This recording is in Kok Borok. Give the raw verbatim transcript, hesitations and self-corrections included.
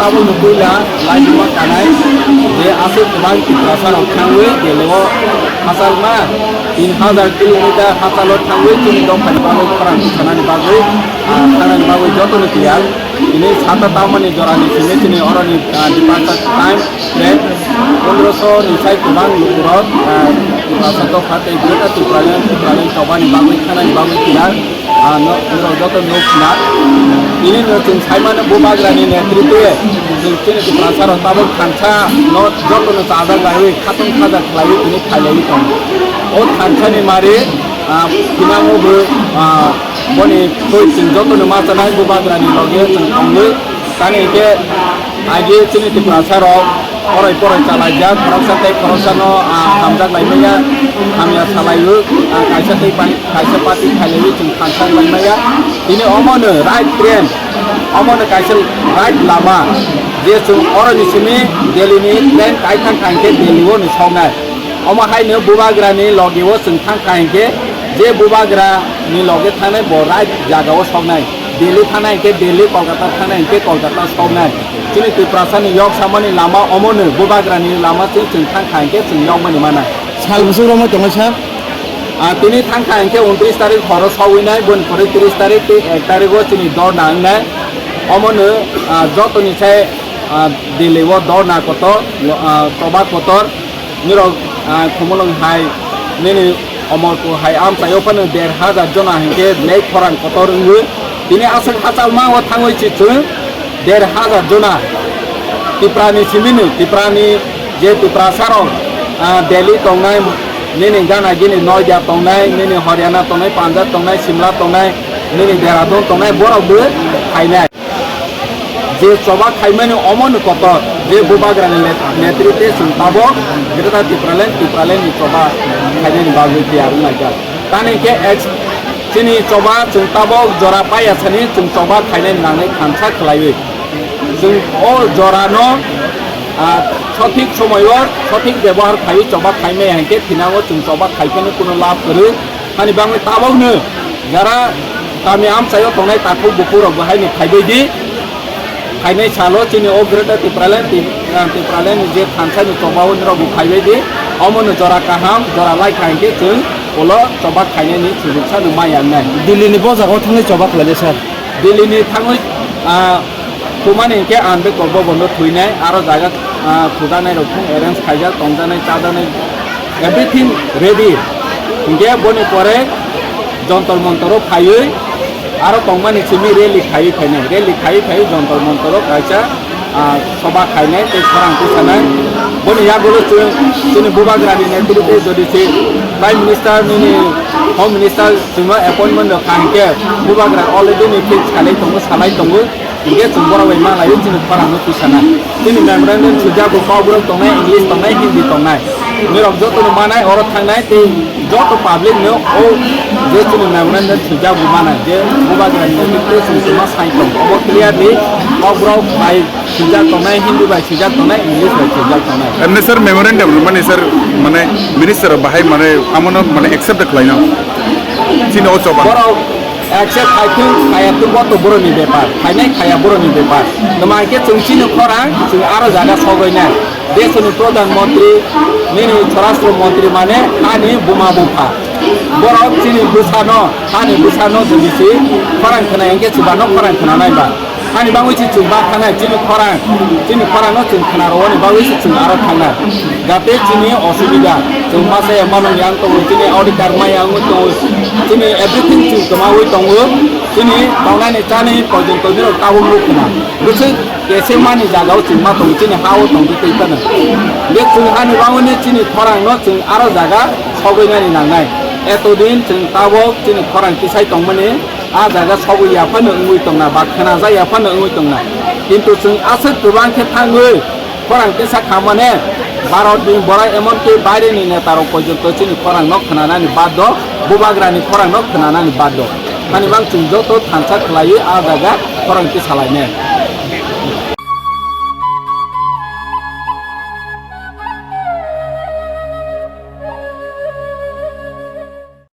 Tabukni puila laibuma kanai je aswk kwbang Tiprasa rok thangwi Delhi o hachal ma tin hajar kilometer hachalo thangwi chini dophani bagwi khorang sanani bagwi, ah, thangnani bagwi jotoni tiyar. Tini sata tamani jorani simi chini oroni, ah, departure time le pondroso ni sai kwbang lukurok, ah, Tiprasa dopha tei Greater Tipraland, Tipraland chobani bagwi thangnani bagwi tiyar. Ah, no, norok joto nuk na. Tini no chwng saimano bubagrani netritwe chwng chini Tiprasa rok tabuk thansa no joto no chajak laiwi khatung khajak khlaiwi tini khailaiwi tongo. O thansani mari, ah, thinango bo, ah, boni thoi chwng joto no ma chanai bubagrani loge chwng tongwi. Tani hwnkhe agi chini Tiprasa rok orai porai chalaijak, khoroksa tei khoroksano, ah, hamjak laimaya, hamya salaio, ah, kaisa tei pai-, kaisa party khailaiwi chwng thansa laimaya. Tini omono right train, omono kaisa right lama, je chwng oroni simi Delhi ni train kai thang thang khe Delhi o ni soknai. Omo haino bubagrani loge o chwng thang kha hinkhe, je bubagrani loge thangnai bo right jaga o soknai. Delhi thangnai hinkhe Delhi, Kolkata thangnai hinkhe Kolkata soknai. Chini Tiprasani yok samani lama omono, bubagrani lama se chwng thang kha hinkhe chwng yokmani mana. Sal bwswk romwi tongo sir? Ah, tini thang kha hinkhe untris tarik horo sogwinai, boni pore tris tarik tei ek tarik o chini dorna wngnai. Omono, ah, jotoni sai, ah, Delhi o dorna kotor, ah, choba kotor. Nirok, ah, Khumulwng hai, nini Omorpur hai amchaio phano der hajar jona hinkhe belai khorang kotor wngwi. Tini aswk hachalma o thangwi si chwng der hajar jona Tiprani simini, Tiprani je Tiprasarok, ah, Delhi tongnai, nini gana gini Noida tongnai, nini Haryana tongnai, Punjab tongnai, Simla tongnai, nini Dehradun tongnai, borok bo phainai. Je choba khaimani omono kotor, je bubagrani net-, netritwe chwng tabok Greater Tipraland, Tipralandni choba khainani bagwi tiyar wnglaijak. Tani khe ex-, chini choba chwng tabok jora paiya sani chwng choba khainani nangnai thansa khlaiwi. Chwng o jorano, ah, sothik somoio sothik bebohar khaiwi choba khaimaya hinkhe thinango chwng choba khaiphano kuno lab kwrwi. Hani bangwi tabokno jara kami amchaio tongnai takhuk bukhuk rok bo haino phaibai di. Phainai salo chini o Greater Tipraland, Ti-, ah, Tipraland ni je thansa ni choba o nirok bo phaibai di. Omo no jora kaham, jora lai kha hinkhe chwng ulo choba khainai ni sujuk sa no maya wngnai. Delhi ni bo jaga o thangwi choba khlainai sir? Delhi ni thangwi, ah, Thumani hinkhe ang bek kokbo bondo thuinai, aro jaga, ah, thujaknai rok thung arrange khaijak, tongjaknai, chajaknai, everything ready. Hinkhe boni pore Jontor Montor o phaiwi, aro tongmani simi rally khaiwi phainai, rally khaiwi phaiwi Jontor Montor o kaisa, ah, soba khainai tei khorang tisanai. Boni yagulo chwng chini bubagrani netritwe jodi se Prime Minister nini Home Minister chwngno appointment rok kha hinkhe bubagra already ni fix khalai tongo, salai tongo. Hinkhe chwng borok bai ma laio chini khorang no twi sana. Chini memorandum swijak bo Kokborok tongnai, English tongnai, Hindi tongnai. Nirok joto no manai oro thangnai tei joto public no o je chini memorandum swijak bo manai je bubagra ni netritwo chwng tongma sai tong. Obo clearly Kokborok bai swijak tongnai, Hindi bai swijak tongnai, English bai swijak tongnai. Emne sir memorandum rwmani sir mane minister bahai mane amono mane accept khlaina chini o choba. Borok Accept khai thung, khaya thung, bo to boroni bepar, khainai khaya boroni bepar. Tamo hai khe chwng chini khorang, chwng aro jaga sogwi nai. Desoni Pradhan Mantri, nini Swarashtra Mantri mane hani buma bupha. Borok chini bwsano, hani bwsano jodi si khorang khna hinkhe chubano khorang khna nai ba. Hani bangwi se chwng ba thangnai, chini khorang, chini khorang no chwng khna rwani bagwi se chwng aro thangnai. Jate chini osubida, chwng masa ya mano yang tongo, chini audit card ma yang tongo, chini everything chwng kwmawi tongo, chini tongnani chani poito tongnai rok tabuk nuk khna. Bwswk kese mani jaga o chwng ma tongo, chini ha o tongtwi twi phano. Be chwng hani bangwi chini khorang no chwng aro jaga sogwi nani nangnai. Eto din chwng tabuk chini khorang tisai tongmani. A jaga sogwi ya phano wngwi tongna ba khwnajak ya phano wngwi tongna. Kintu chwng aswk kwbang khe thangwi khorang tisa kha mane Bharat ni borai emon ki baire ni neta rok porjonto chini khorang no khwnanani bad do, bubagra ni khorang no khwnanani bad do. Hani bang chwng joto thansa khlaiwi a jaga khorang tisa lainai.